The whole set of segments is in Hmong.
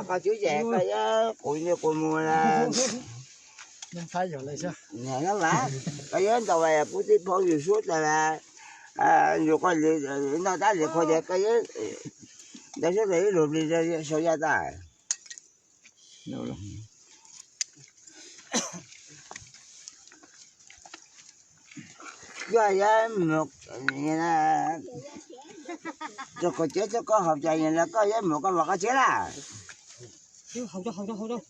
Koj tsis yam koj yuav kuv, kuv mus na. Koj yuav ntau, kuv tij phooj ywg suab tas las, yus koj li noj tab li qhua tias koj yuav ntau suab tas ib lub plig sau yaj tas. Koj yuav mus rau koj tsev, koj haus cai los koj yuav mus koj mus koj tsev lawm. Koj yuav kuv, kuv mus.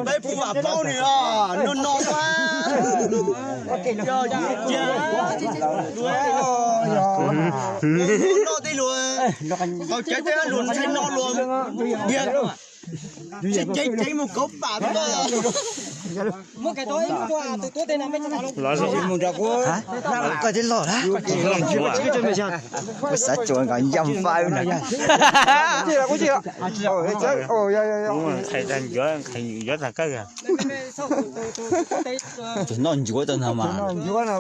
Peb pub vam paub nws os, no no, tej luag, qhov tsev tej luag ntshai no luag, ceev ceev mus kauv pam. Koj tib loj lawm. Kuv xav tsuas nkaus ncaj npaib na. Yuav tag kawg. Ces noj ncuav tau no mas. Noj ncuav no,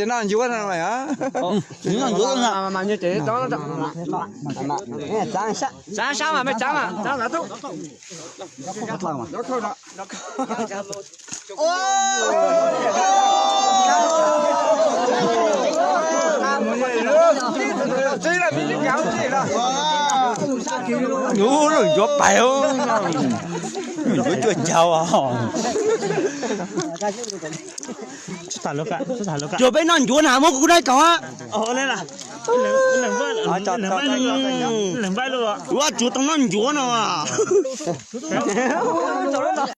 noj ncuav no. Noj ncuav no. Tsav sab mas, me tsav mas, tsav tub. Ub, lub ncuav pais, ncuav cuaj caug. Cuag peb noj ncuav na, muab kuv daib kaum. Ua tsuav tau noj ncuav no.